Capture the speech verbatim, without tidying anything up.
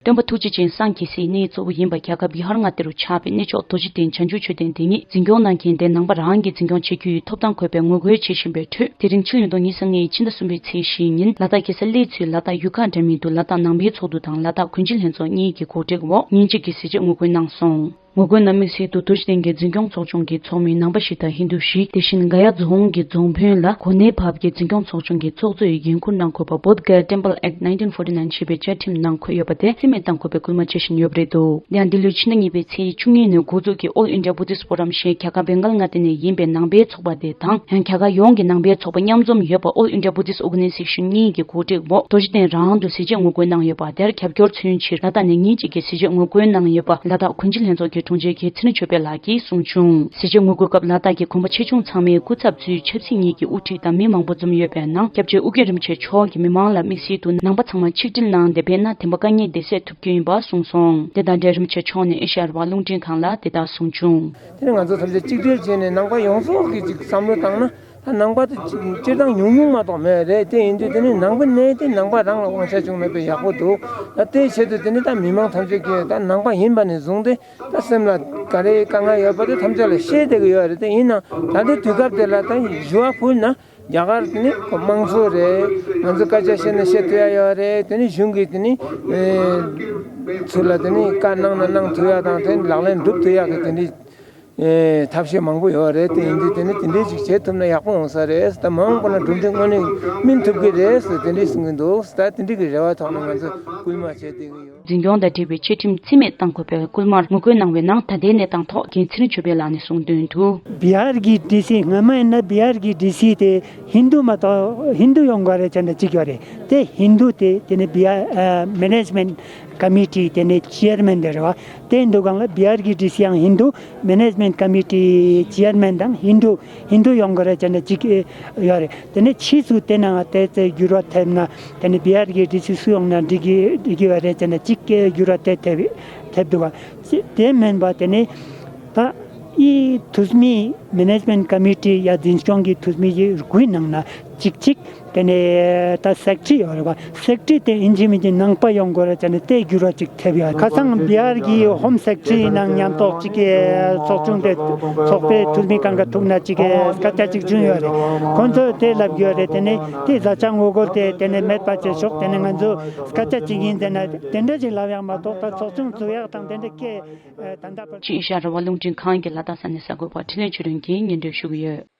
སྟོན་པ་ཐུགས་རྗེ་ཅན་སངས་རྒྱས་སའི་གནས་གཙོ་བོ་ཡིན་པ་རྒྱ་གར་བི་ཧར་མངའ་སྡེ་རུ་ཆགས་པའི་གནས་མཆོག་རྡོ་རྗེ་གདན་བྱང་ཆུབ་མཆོད་རྟེན་འདི་ཉིད་འཛིན་སྐྱོང་གནང་མཁན་དེ་ནང་པ་རང་གིས་འཛིན་སྐྱོང་བྱེད་རྒྱུ་ཡི་ཐོབ་ཐང་འཁོད་པའི་ངོ་རྒོལ་བྱེད་བཞིན་པའི་ཁྲོད། དེ་རིང་ཕྱི་ལོ་ཉིས་སྟོང་ཉི་ཤུ་རྩ་གཉིས་ཕྱི་ཟླ་གསུམ་པའི་ཚེས་བཞིའི་ཉིན་ལ་དྭགས་རྒྱལ་ས་གླེ་ཚུའི་ལ་དྭགས་ཡུལ་ཁག་འདྲ་མིན་དུ་ལ་དྭགས་ནང་པའི་ཚོགས་འདུ་དང་ལ་དྭགས་གུང་ཁྲན་ལྷན་ཚོགས་གཉིས་ཀྱི་གོ་སྒྲིག་འོག་ཉིན་གཅིག་གི་ཟས་བཅད་ངོ་རྒོལ་གནང་སོང་། ངོ་རྒོལ་རྣམ་དམིགས་བསལ་དུ་རྡོ་རྗེ་གདན་གྱི་འཛིན་སྐྱོང་ཚོགས་ཆུང་གི་ཚོགས་མི་ནང་པ་ཞིག་དང་ཧིན་རྡུ་ཞིག་དེ་བཞིན་ག་ཡ་རྫོང་གི་རྫོང་དཔོན་ལ་གོ་གནས་བབས་ཀྱི་འཛིན་སྐྱོང་ཚོགས་ཆུང་གི་ཚོགས་གཙོ་ཡི་འགན་འཁུར་གནང་དགོས་པ་Bodh Gaya Temple Act nineteen forty nine ཞེས་པའི་བཅའ་ཁྲིམས་ནང་འཁོད་ཡོད་པ་དེ་རྩིས་མེད་གཏང་དགོས་པའི་སྐུལ་མ་བྱེད་བཞིན་ཡོད་པ་རེད་འདུག་ཡང་འདི་ལོའི་ཕྱི་ཟླ་གཉིས་པའི་ཚེས་བཅུ་གཉིས་ཉིན་འགོ་འཛུགས་ཀྱིས་All India Buddhist Forum ཞེས་རྒྱ་གར་བེང་གལ་མངའ་སྡེ་ནས་ཡིན་པའི་ནང་པའི་ཚོགས་པ་དེ་དང་ཡང་རྒྱ་གར་ཡོངས་ཀྱི་ནང་པའི་ཚོགས་པ་མཉམ་འཛོམས་ཡོད་པ་All India Buddhist Organization གཉིས་ཀྱི་གོ་སྒྲིག་འོག་རྡོ་རྗེ་གདན་རང་དུ་ཟས་བཅད་ངོ་རྒོལ་གནང་ཡོད་པ་དེར་རྒྱབ་སྐྱོར་མཚོན་ཕྱིར་ལ་དྭགས་ནས་ཉིན་གཅིག་གི་ཟས་བཅད་ངོ་རྒོལ་གནང་ཡོད་པ་ལ་དྭགས་གུང་ཁྲན་ལྷན་ཚོགས་ཀྱི་དྲུང་ཆེ་རྒན་ཚེ་རིང་ཆོས་འཕེལ་ལགས་ཀྱིས་གསུངས་བྱུང་། ཟས་བཅད་ངོ་རྒོལ་སྐབས་ལ་དྭགས་ཀྱི་དགོན་པ་ཆེ་ཆུང་ཚང་མའི་སྐུ་ཚབ་ཚོས་ཆབ་སྲིད་གཉིས་ཀྱི་དབུ་ཁྲིད་དང་མི་མང་པོ་འཛོམས་ཡོད་པའི་ནང་སྐྱབས་རྗེ་ཨོ་རྒྱན་རིན་པོ་ཆེ་མཆོག་གིས་མི་མང་ལ་དམིགས་བསལ་དུ་ནང་པ་ཚང་མ་ཆིག་སྒྲིལ་གནང་སྟེ་སྦེ་ན་བདེན་པ་དཀའ་ངལ་དེ་སེལ་ཐུབ་རྒྱུ་ཡིན་པ་གསུངས་སོང་། དེ་དང་འབྲེལ་རིན་པོ་ཆེ་མཆོག་ནས་ཨེ་ཤ་ཡ་རང་དབང་རླུང་འཕྲིན་ཁང་ལ་དེ་ལྟར་གསུངས་བྱུང་། དེ་ནི་ང་ཚོ་ཐམས་ཅད་གཅིག་སྒྲིལ་བྱས་ནས་ནང་པ་ཡོངས་རྫོགས་ཀྱི་ཅིག་བསམ་བློ་བཏང་ན། ད་ནང་པ་དེ་སྤྱིར་བཏང་ཉུང་ཉུང་མ་གཏོགས་མེད་རེད། དེ་ཡིན་དུས་དེ་ནི་ནང་པའི་གནས་དེ་ནང་པ་རང་ལ་དབང་ཆ་བྱུང་མེད་པའི་ཡག་པོ་འདུག་ད་དེའི་ཆེད་དུ་དེ་ནི་ད་མི་མང་ཐམས་ཅད་ཀྱིས་ད་ནང་པ་ཡིན་པ་ནས་བཟུང་སྟེ་ད་སེམས་ལ་ག་རེ་དཀའ་ངལ་ཡོད་པ་དེ་ཐམས་ཅད་ལ་བཤད་བསྡད་ཀྱི་ཡོད་རེད། དེ་ཡིན་ནའང་ད་ལྟའི་དུས་སྐབས་དེ་ལ་ད་ཞུ་བ་ཕུལ་ན་རྒྱ་གར་དེ་ནི་དམངས་གཙོ་རེད། ང་ཚོ་སྐད་ཆ་བཤད་ན་བཤད་ཐུབ་ཡ་ཡོད་རེད། དེ་ནི་གཞུང་གིས་དེ་ནི་ཚུར་ལ་དེ་ནི་བཀའ་གནང་ན་གནང་ཐུབ་ཡ་དང་དེ་ནི་ལག་ལེན་སྒྲུབ་ཐུབ་ཡ་གི་དེ་འདྲའི། ཨེ། ཐབས་ཤེས་མང་པོ་ཡོད་རེད། དེ་ཡིན་དུས་དེ་ནི་དེ་འདྲའི་ཅིག་བྱེད་ཐུབ་ན་ཡག་པོ་འོང་ས་རེད། ད་མ་འོངས་པ་ན་གྲུབ་འབྲས་དངོས་གནས་སྨིན་ཐུབ་ཀྱི་རེད་ཟེར་དེ་འདྲའི་གསུང་གི་འདུག་ད་དེ་འདྲའི་གི་རེ་བ་ཐོག་ནས་ང་ཚོ་སྐུལ་མ་བྱེད་བསྡད་ཀྱི་ཡོད། འཛིན་སྐྱོང་དང་འབྲེལ་བའི་བཅའ་ཁྲིམས་རྩིས་མེད་བཏང་དགོས་པའི་སྐུལ་མར་ངོ་རྒོལ་གནང་བའི་ནང་ད་ལྟའི་གནས་སྟངས་ཐོག་རྒན་ཚེ་རིང་ཆོས་འཕེལ་ལགས་ནས་གསུངས་དོན་དུ། བི་ཧར་གྱི་ཌི་སི་སྔ་མ་ཡིན་ན་བི་ཧར་གྱི་ཌི་སི་དེ་ཧིན་རྡུ་མ་གཏོགས་ཧིན་རྡུ་ཡོང་དགོས་རེད་ཅེས་ན་གཅིག་ཡོད་རེད། དེ་ཧིན་རྡུ་དེ་དེ་ནི་བི་ཧར་ཨ་མེ་ནེ་ཇི་མེན་ཊི་ཀ་མི་ཊི་དེ་ནི་ཅེར་མེན་དེ་རེད་བ། དེ་འདུག་གང་ལ་བི་ཧར་གྱི་ཌི་སི་ཡང་ཧིན་རྡུ། མེ་ནེ་ཇི་མེན་ཊི་ཀ་མི་ཊི་ཅེར་མེན་དང་ཧིན་རྡུ་ཧིན་རྡུ་ཡོང་དགོས་རེད་ཅེས་ན་གཅིག་ཡོད་རེད། དེ་ནས་ཕྱིས་སུ་དེ་ནང་དེ་ཚེ་འགྱུར་བ་ཐེབས་ན་དེ་ནས་བི་ཧར་གྱི་ཌི་སི་སུ་ཡོང་ན་འགྲིག་གི་འགྲིག་གི་ཡོད་རེད་ཅེས་ན་གཅིག་འགྱུར་བ་དེ་ཐེབས་ཐེབས་འདུག་ག་དེ་མིན་པ་དེ་ནས་ད་ཨི་འཐུས་མི་མེ་ནེ་ཇི་མེན་ཊི་ཀ་མི་ཊི་ཡ་འཛིན་སྐྱོང་གི་འཐུས་མི་ཡི་དགུའི་ནང་ན་གཅིག་གཅིག་དེ་ནས་ད་སེག་ཊི་རི་ཡོད་རེད་བ། སེག་ཊི་རི་དེ་ཡིན་གཅིག་མིན་གཅིག་ནང་པ་ཡོང་དགོས་རེད་ཅེས་ནས་དེ་འགྱུར་བ་ཅིག་ཐེབས་ཡོད། ཁ་སང་བི་ཧར་གྱི་ཧོམ་སེག་ཊི་རི་ནང་མཉམ་ཐོག་ཅིག་གི་ཚོགས་ཆུང་དེ་ཚོགས་པའི་འཐུས་མི་གང་ག་ཐུག་ན་ཅིག་གི་སྐད་ཆ་ཅིག་བྱུང་ཡོད་རེད། ཁོང་ཚོས་དེ་ལབ་ཡོད་རེད། དེ་ནས་དེ་བཟའ་བཅའ་ངོ་རྒོལ་དེ་དེ་ནས་མེད་པ་བྱེད་ཆོག་དེ་ནས་ང་ཚོ་སྐད་ཆ་ཅིག་ཡིན་དེ་ན་དེ་འདྲ་ཅིག་ལབ་ཡག་མ་གཏོགས་ད་ཚོགས་ཆུང་བཙུགས་ཡག་དང་དེ་འདྲ་སྐད་ད་ལྟ་བར། ཅིན་ཨེ་ཤ་ཡ་རང་དབང་རླུང་འཕྲིན་ཁང་གི་ལ་དྭགས་ས་གནས་གསར་འགོད་པ་འཕྲིན་ལས་ཆོས་སྒྲོན་གྱིས་སྙན་སྒྲོན་ཞུ་གི་ཡོད།